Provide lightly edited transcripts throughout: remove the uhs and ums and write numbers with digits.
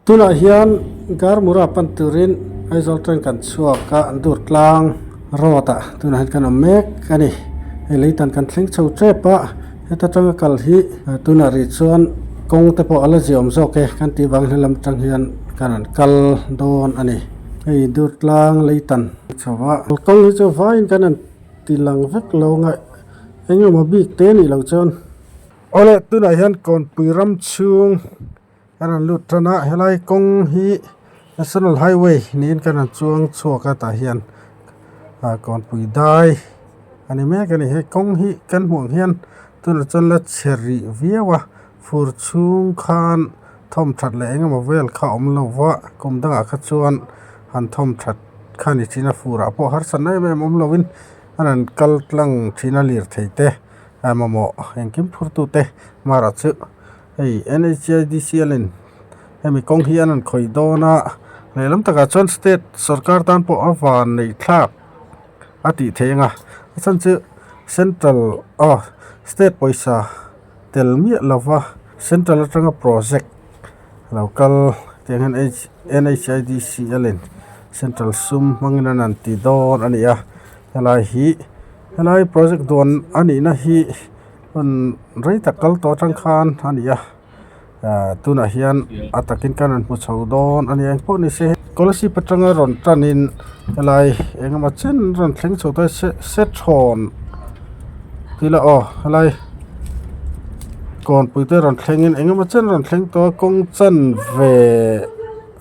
Tunah hian Garmura pan turin Aizawl train kan chhuak a, an dur tlang road ah tunah hian kan awm mek a ni. Hei leitan kan thleng chho tep a, heta tanga kal hi tunah rih chuan kawng te pawh a la ziawm zawk e kan tih vang helam atang hian kan rawn kal dawn a ni. Hei dur tlang leitan chho a, kawng hi chu vaiin kan rawn ti lang vek lo ang a, engemaw bik te nih loh chuan. Awle tunah hian kawnpui ram chhung. Kan rawn lut tan a helai kawng hi national highway niin kan rawn chuang chhuak a tah hian ah kawnpui dai a ni mek a ni he kawng hi kan hmuh ang hian tunah chuan la chhe rih viau a fur chhung khan thawm that leh eng emaw vel kha a awm lo va kum dangah kha chuan han thawm that kha ni thin a fur ah pawh harsatna em em awm lo in a rawn kal tlang thin a lirthei te mamawh engkim phur tu te mara chu. Hei N_H_I_D_C_L in hemi kawng hi an rawn khawih dawn a lehlam takah chuan state sorkar tan pawh a van neih thlak a tih theih ang a a chhan chu central aw state pawisa tel miah lova central atanga project lo kal tiang hian N_H_I_D_C_L in central sum hmangin an rawn ti dawn a ni a helai hi helai project duan a nih na hi. Hun rei tak kal tawh atang khan a ni a ah tunah hian a takin kan rawn hmu chho dawn a ni a engpawh ni se scholarship atanga rawn tanin helai engemaw chen rawn thleng chho ta se sethawn tila aw helai kawnpui te rawn thlengin engemaw chen rawn thleng tawh a kawng chanve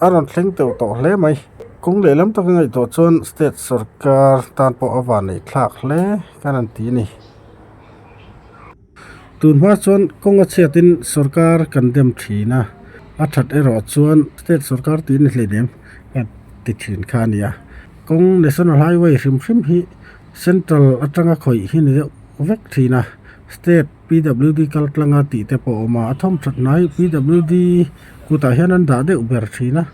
a rawn thleng teuh tawh hle mai kawng lehlam taka ngaihtuah chuan state sorkar tan pawh a vanneih thlak hle kan rawn ti a ni. Tun hma chuan kawng a chhiatin sorkar kan dem thin a, a that erawh chuan state sorkar tih ni hleinem kan ti thin kha a ni a. Kawng national highway hrim hrim hi central atanga khawih hi ni deuh vek thin a, state P_W_D kal tlanga tih te pawh a awm a, a thawm that hnai P_W_D kutah hian an dah deuh ber thin a,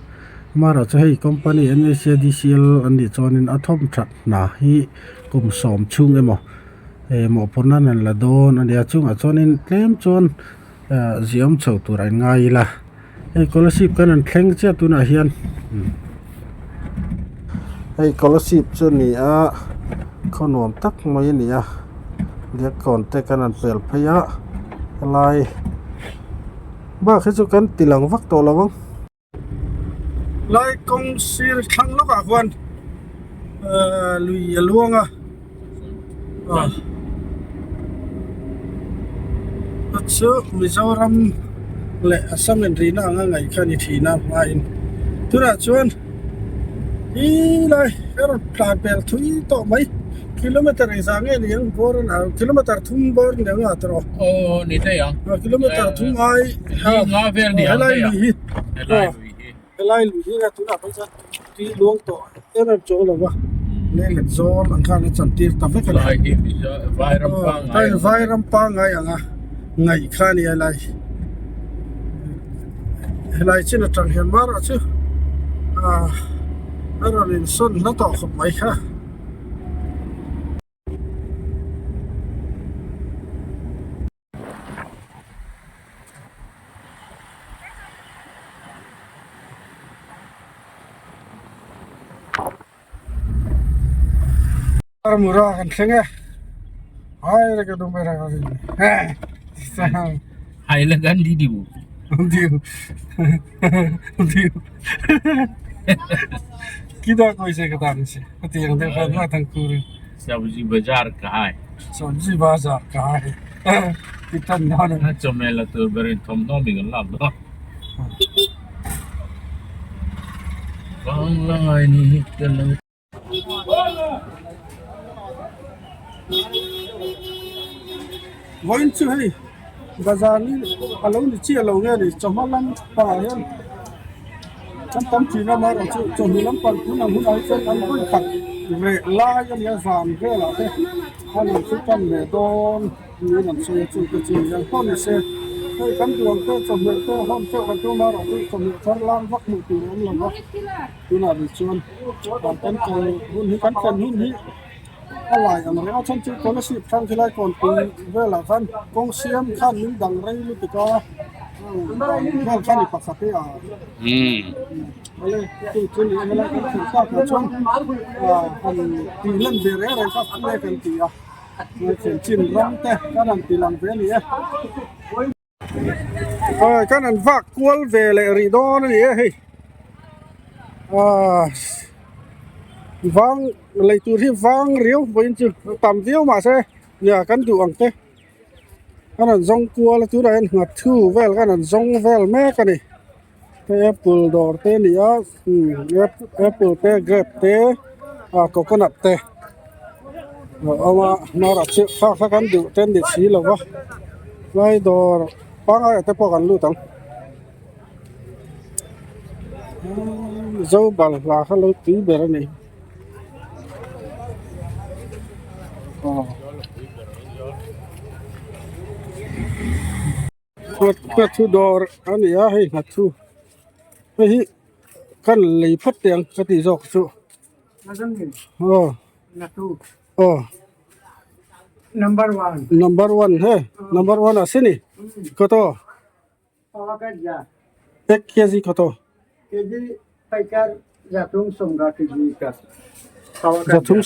amaherawhchu hei company N_H_A_D_C_L an nih chuanin a thawm that hna hi kum sawm chhung emaw. Eh mawhphurhna an la dawn a nia chungah chuanin tlem chuan ah ziawm chho tur an ngai ila hei scholarship kan rawn thleng chiah tunah hian hei scholarship chu a ni a khaw nuam tak mai a ni a diakkawn te kan rawn pel phei a helai bak hi chu kan ti lang vak tawh lo ang. Lai kawng sir thlang lawkah khuan ahh lui a luang a ah a chu Mizoram leh Assam inrihna anga ngaih kha a ni thin a hmain tunah chuan ih lai a rawn tlan pel thui tawh mai kilometer engzah nge ni ang bawr a kilometer thum bawr ni ang a tawh aw ni daih ang kilometer thum ai helai lui hi. Helai lui hi. Helai lui hi a tunah phei chuan tui luang tawh em em chuang lo va, lei let zawl ang khan a chan tir ta vek a ni. Helai hi Vairam pangngai ang. Vairam pangngai anga ngaih kha a ni helai. Helai chin atang hian mara chu ah a rawn insawn hla tawh khawp mai kha. Mura kan thleng e hai re ka dum era hai la gan di diu diu diu kida koi se ka tan se tiang deuh khan ma thang kur Sabzi bazar ka hai. Sabzi bazar ka hai. Ti tan dawn a. Chawhmeh la tur berin thawmhnaw mi kan lak dawn. Vanglai ni ka lo. Vawiin chu hei bazar hi a lo ni chiah lo nge ni chawhma lam pangah hian kan tam thin a amaherawhchu chawhnu lampang tun ang hunah hi chuan an vawi khat reh lai a nia zan velah te a lo chu tan leh dawn niin an sawi a chu te chu ni ang pawh ni se hei kan duang te chawhmeh te hawn teuh kan tum amaherawhchu chawhmeh thar lam vak hmuh tur a awm lo va tunah rih chuan kan kal hun hi kan thlen hun hi. A lai ang reng a chhan chu scholarship thlang khilai kawnpui velah khan kawng siam khan min dang rei lutuk a. Vel kha ni pakhat hi a awle chu chu ni a helai kan thlen tak ah chuan han tih lan ve reng reng kha nge kan ti a thlen chin ram te kan han ti lang ve a ni e. Awi kan han vak kual ve leh rih dawn a ni e hei ah vang lei tur hi vang riau vawiin chu tam viau mahse nia kan duh ang te kan han zawng kual a tunah hian nghat thu vel kan han zawng vel mek a ni hei apple dawr te a ni a apple te grape te ah coconut te a awm a hmarah chiah kha kha kan duh te an ni si lo va lai dawr pangai ah te pawh kan lut ang zo balhla kha lo tui ber a ni. Nghathu dawr a ni a hei nghathu hei hi kan lei phawt teh ang ka tih zawk chu aw aw number one he number one a si ni kawt aw. এক কেজি কত zathum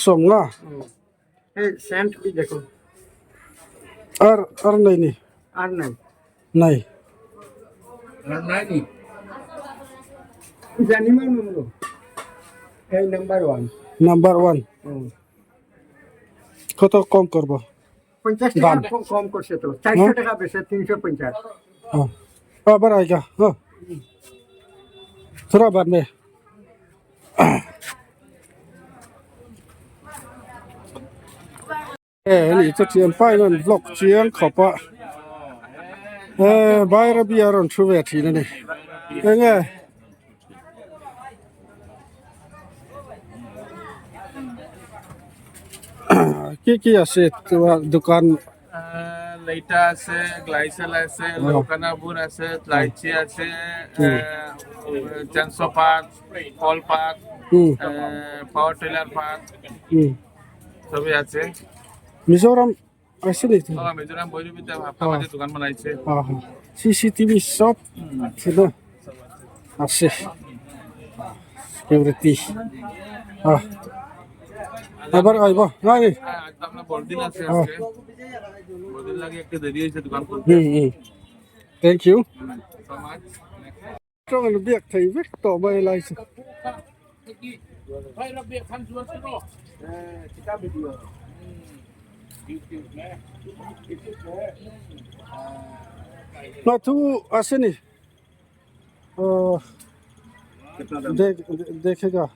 sawmnga ar ar nei ni nei number one কত কম করবো পঞ্চাশ টাকা কম করছে তো 400 টাকা বেশি 350। हाँ बराबर आएगा। हाँ थोड़ा बाद में e ni chu chian pai nan vlog chiang khawp a e Bairabi a rawn thu ve thin a ni eng nge কি কি আছে তোমাৰ দোকান? লেইটা আছে, গ্লাইসেল আছে, লোকানাবুর আছে, লাইচি আছে, চেনসো পাত, ফল পাত, পাওয়ার টিলার পাত, সবই আছে। মিজোরাম আছে নেকি? মিজোরাম বৈরবিতে হাফতা মাঝে দোকান বানাইছে। সিসিটিভি সব আছে না? আছে সিকিউরিটি। এবার আইব নাই। আপনার বড়দিন আছে আজকে, বড়দিন লাগে একটু দেরি হয়েছে দোকান খুলতে। হুম হুম thank you. So much. Trong là việc thấy vết tổ bay lại. Nathu আছে নি देख देखेगा।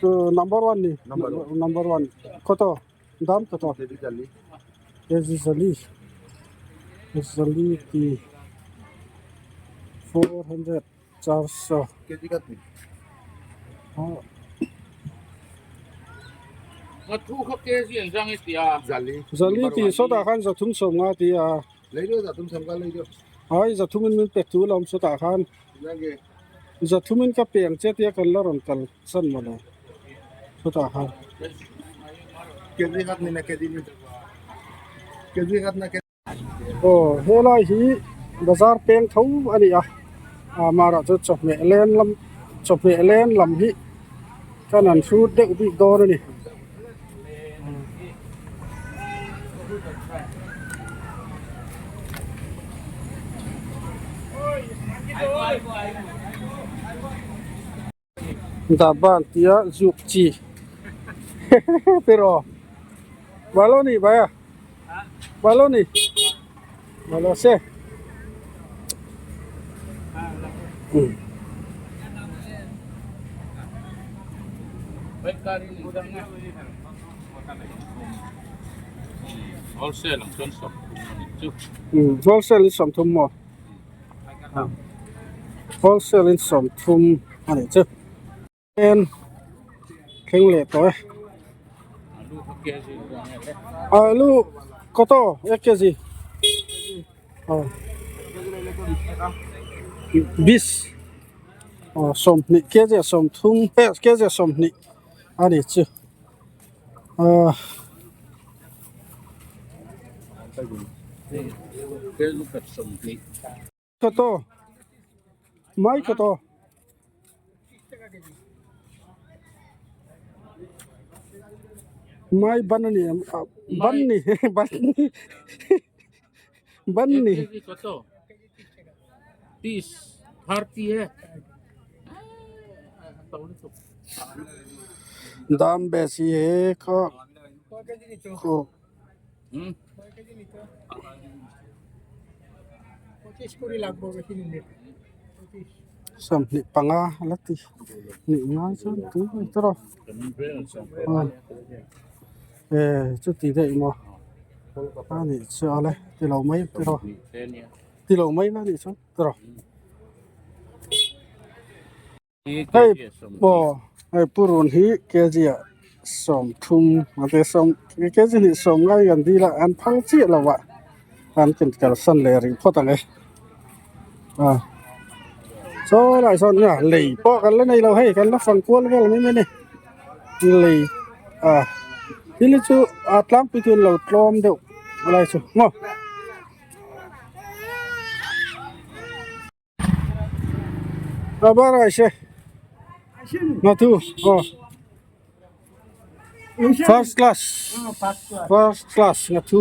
তো নাম্বার ওয়ান নি নাম্বার ওয়ান কত দাম কত কেজি? চল্লিশ চল্লিশ কি 400 400 হ্যাঁ। Zali ti sawtah khan zathum sawmnga ti a ai zathumin min pe thu lawm sawtah khan zathumin ka peng che tia kan la rawn kal san mawle sawtah khan. Aw helai hi bazar peng tho a ni a amah chu chawhmeh len lam chawhmeh len lam hi kan han hrut deuh bik dawn a ni. Daba an tia zuk chi pero balo ni bhaiya balo ni balo se Wholesale ang chuan 30 chu. Wholesale in 30 maw wholesale in 30 a nih chu en thleng leh tawh e. Alu কত এক KG? 20। Aw sawmhnih kg ah sawmthum eh kg ah sawmhnih a ni chu ahh. কত মাই কত mai ban ani ban ni ban ni ban ni কত 30 30 है তাহলে তো দাম বেশি হে খ হুম পঁচিশ কুড়ি লাগবে বেশি নিলে sawmhnih panga a la ti nih ngai chuan tui mai tawrh a eh chuti daih maw a nih chu a le ti lo mai ti rawh ti lo mai la nih chuan ti rawh hei aw hei purun hi kg ah sawmthum a te sawm kg hnih sawm ngai kan dil a an phal chiah lo ah an ken kalsan leh rih phawt ang e a saw lai sawn a lei pawh kan la nei lo hei kan la fang kual vel mai mai a ni lei a thil hi chu a tlangpui chu an lo tlawm deuh lai chu maw. আবার আসে নাথু ও first class first class Nathu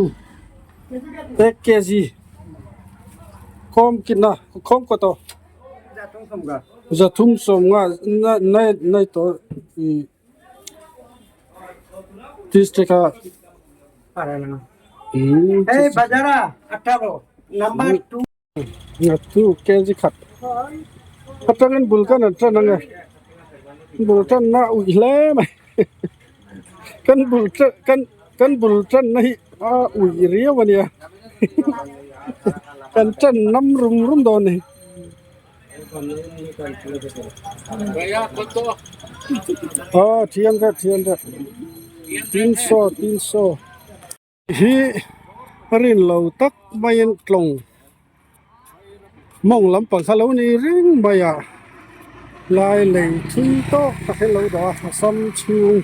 এক KG কম কিনা কম কত zathum sawmnga nai nai tawh ih district a এই বাজারা আঠারো number two Nathu kg khat atangin bul kan an tan ang e bul tan na ui hle mai kan bul kan kan bul tan na hi a ui riau a nia kan tan nam rum rum dawn a ni. ভাইয়া কত Aw 300 300 tinsaw tinsaw hi rin lo tak maiin tlawng mawng lampang kha lo ni reng mai a lai lei thui tawk tak hi a lo dah a sam chhung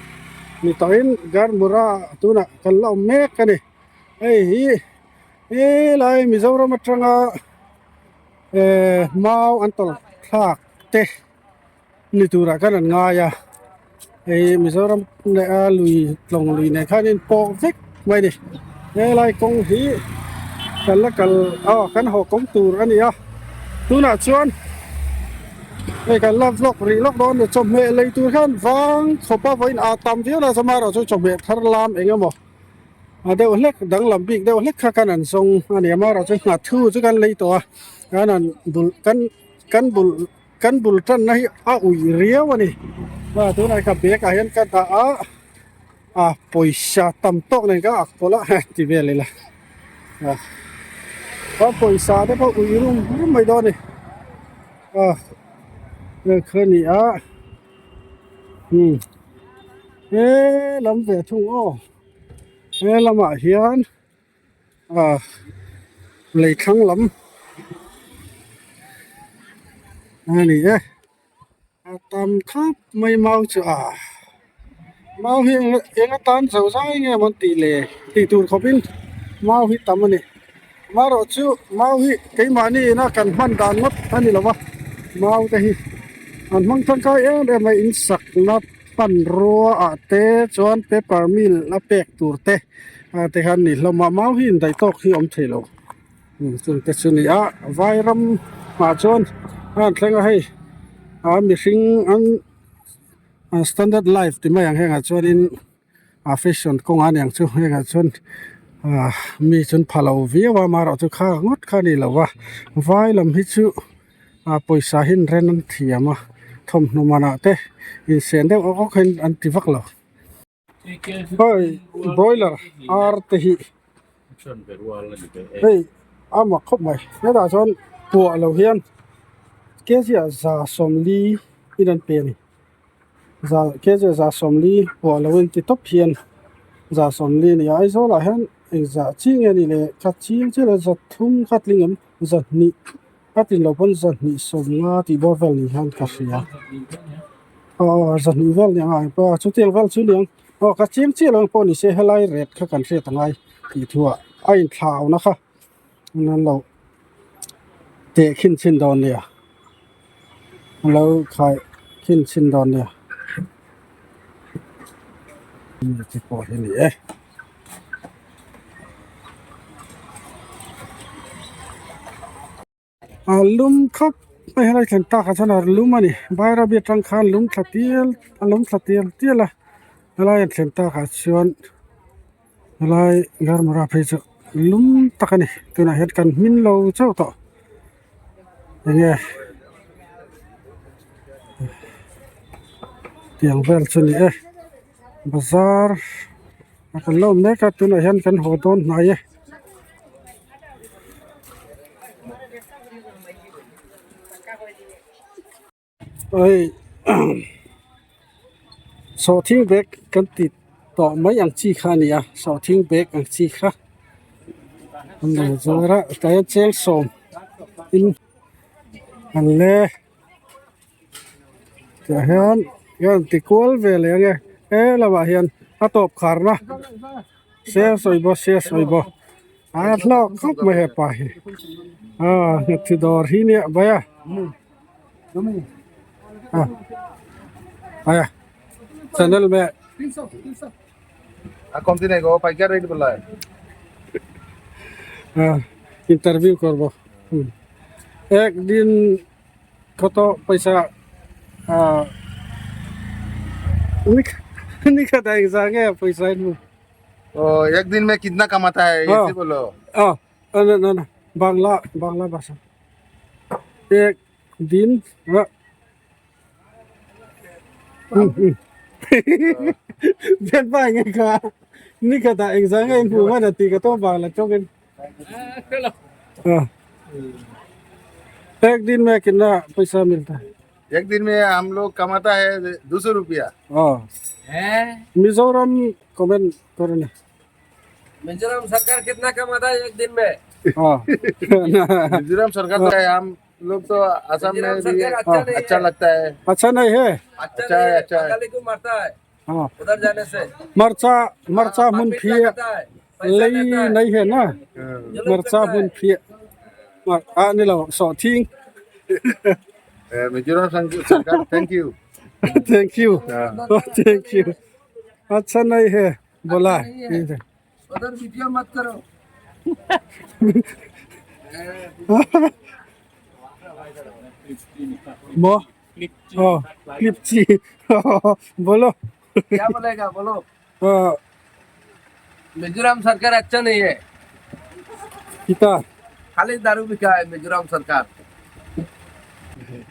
ni takin garmura tunah kan la awm mek a ni hei hi helai Mizoram atanga eh mau an tawlh thlak te ni turah khan an ngai a hei Mizoram leh a lui tlawng lui nen khan in pawh vek mai a ni helai kawng hi kan la kal aw kan haw kawng tur a ni a tunah chuan hei kan la vlog rih lawk dawn a ni chawhmeh lei tur khan vang khawp a vawiin a tam viau la chawhmeh chu chawhmeh thar lam eng emaw a deuh hlek danglam bik deuh hlek kha khan an zawng a ni a amaherawhchu chu nghathu chu kan lei tawh a kan an bul kan kan bul kan bul tanna hi a ui riau a ni a tunah ka bag ah hian ka dah a a pawisa tam tawk nen ka ak pawlh a ti vel ila a a pawisa te pawh ui rum rum mai dawn a ni a kha ni a umm he lam ve thung aw. He lamah hian ah lei thlang lam a ni e a tam khawp mai mau chu a mau hi eng atan zo zai nge maw tih le tih tur khawpin mau hi tam a ni amaherawh chu mau hi keimahni ina kan hman dan ngawt a ni lo va mau te hi an hmang tangkai em em a in sakna. Hmanrua ah te chuan paper mill a pek tur te ah te khan ni hlawm a mau hi indaih tawk hi a awm thei lo chung te chu ni a vai ram ah chuan a han thleng a hei a mihring an standard life ti mai ang hengah chuanin a fashion kawngah a niang chu hengah chuan ah mi chuan pha lo viau a amaherawhchu kha ngawt kha a ni lo va vai lam hi chu. A pawisa hi an ren an thiam a thawmhnaw manah te insen deuh awk awk hian an ti vak lo hei broiler ar te hi hei a mak khawp mai hetah chuan puah lo hian kg ah za sawmli in an pe a ni za kg ah za sawmli puah lo in ti tawp hian za sawmli a ni a Aizawl ah hian engzah chi nge a nih leh kha ching chiah lo za thum kha tling em za hnih. A tin loh pawn zahnih sawmnga tih bawr vel ni hian ka hria aw zahnih vel ni ang a engpawh a chutiang vel chu niang aw ka chiang chiah lo pawh ni se helai rate kha kan hriat angai tih thuah a inthlauhna kha an lo teh khin chhin dawn nia an lo khai khin chhin dawn nia te pawh hi a ni e. A lum khawp mai helai thlen takah chuan a lum a ni Bairabi atang khan lung thla tial a lum thla tial tial a helai an thlen takah chuan helai Garmara phei chu lum tak a ni tunah hian kan hmin lo chauh tawh enge tiang vel chu a ni e bazar a kan lo awm mek a tunah hian kan haw dawn hnai e. Hei sawhthing bag kan ti tawh mai ang chi kha a ni a sawhthing bag ang chi kha an lo zuar a tah hian cheng sawm in an le tah hian hian ti kual ve leh ang e he lamah hian a tawp kharna se sawi bawk se sawi bawk a hlawk khawp mai hepa hi aw hnawhchhi dawr hi nia bai a a channel me interview করবো একদিন কত পয়সা পয়সা ओ एक दिन में कितना कमाता है हाँ। ऐसे बोलो না না না বাংলা বাংলা ভাষা এক দিন एक दिन में कितना पैसा मिलता है एक दिन में हम लोग कमाता है 200 रुपया। मिजोरम कमेंट करो ना। मिजोरम सरकार कितना कमाता है एक दिन में? हाँ। मिजोरम सरकार तो है, हम लोग तो असम में मिजोरम भी सरकार अच्छा नहीं अच्छा है। लगता है। अच्छा नहीं है। अच्छा अच्छा नहीं है, है, अच्छा है। बंगाली को मारता है हाँ उधर जाने से। मरचा मरचा हाँ, मुन परमिट फी लगाता है, पैसा लई लेता है, नहीं है ना। जुलूम मरचा करता मुन है। फी आ नहीं लो सौ ठीक। मिजोरम सरकार thank you. Thank you thank you. अच्छा नहीं है बोला। अच्छा नहीं है। उधर वीडियो मत करो। मो ओ क्लिपची बोलो। क्या बोलेगा बोलो। हाँ, मिजोरम सरकार अच्छा नहीं है। कितना खाली दारू बिका है मिजोरम सरकार।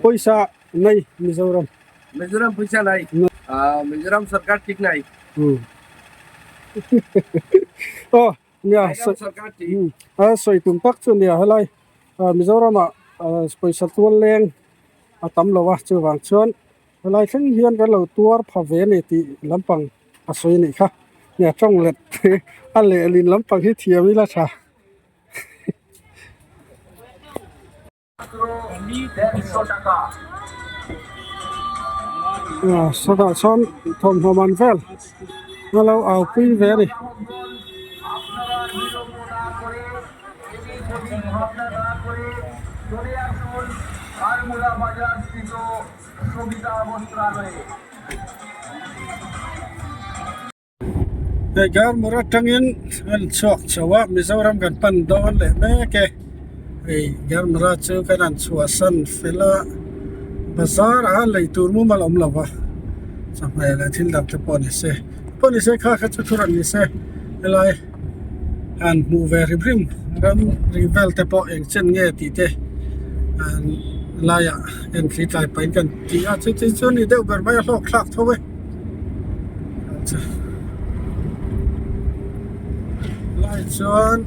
पैसा नहीं मिजोरम। मिजोरम पैसा नहीं। मिजोरम सरकार ठीक नहीं। ओ nia Mizoram सरकार ठीक। A sawi tum tak chu nia helai Mizoram ah pawisa tual leng a tam lo a chuvang chuan helai thleng hian kan lo tuar pha ve a ni tih lampang a sawi a nih kha nia tawng let a lehlin lampang hi thiam ila tha. Sawtah sawn thawmhnaw man vel a lo au pui ve a ni. Hei Garmur atangin an chhuak chho a Mizoram kan pan dawn leh mek e hei Garmura chu kan han chhuah san fel a bazar ah lei tur mumal a awm lo va chawhmeh leh thil dang te pawh ni se pawh ni se kha kha chu thu rawn ni se helai han hmuh ve hrim hrim ram ri vel te pawh eng chen nge tih te an laiah en thli tlai pahin kan ti a chu chu chu a ni deuh ber mai a hlawk thlak tho e. Lai chuan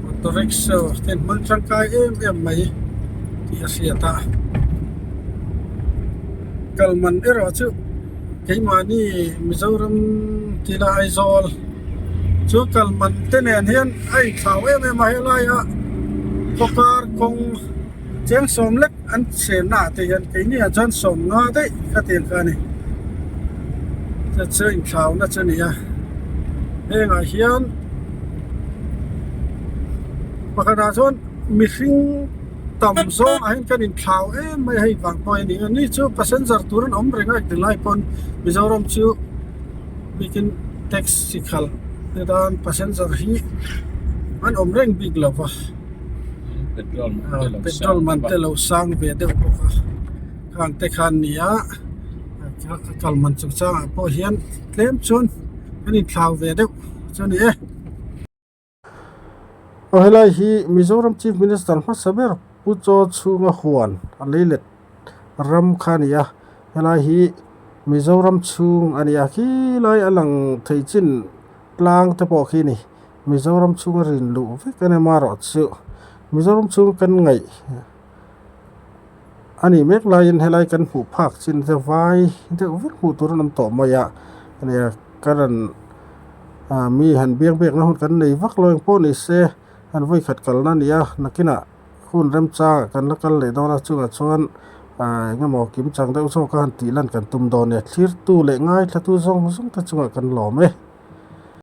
auto rickshaw te an hmang tangkai em em mai tih a hriat a kal man erawh chu keimahni Mizoram tila Aizawl chu kal man te nen hian a inthlau em em a helaia khawkar kawng. Cheng sawm lek an chhenna ah te hian keini ah chuan sawm nga daih kha tiang kha a ni. Chu chu inthlauna chu a ni a. Hengah hian pakhatah chuan mihring tam zawng ah hian kan inthlau em mai a hei vang pawh hi a ni a. Ni chu passenger tur an awm reng a engti lai pawn Mizoram chu bikin taxi khalh te tan passenger hi an awm reng bik lo va. Petrol man te lo sang ve deuh bawk a khang te khan ni a kal man chung changah pawh hian tlem chuan an inthlau ve deuh chu a ni e. Aw helai hi Mizoram Chief Minister hmasa ber Pu Chaw chhunga huan a lei let ram kha a ni a helai hi Mizoram chhung a ni a khilai a lang thei chin tlang te pawh khi a ni. Mizoram chhunga rin luh vek a ni marawh chu Mizoram chhung kan ngaih a nih mek laiin helai kan hmuh phak chin te vai deuh vek hmuh tur an awm tawh mai a nia ka rawn ah mi han biak biakna hun kan nei vak lo engpawh ni se han vawikhat kalna a ni a nakinah hun remchangah kan la kal leh dawn a chungah chuan ah eng emaw kim chang deuh zawk a han tih lan kan tum dawn nia thlirtu leh ngaithlatu zawng zawng te chungah kan lawm e.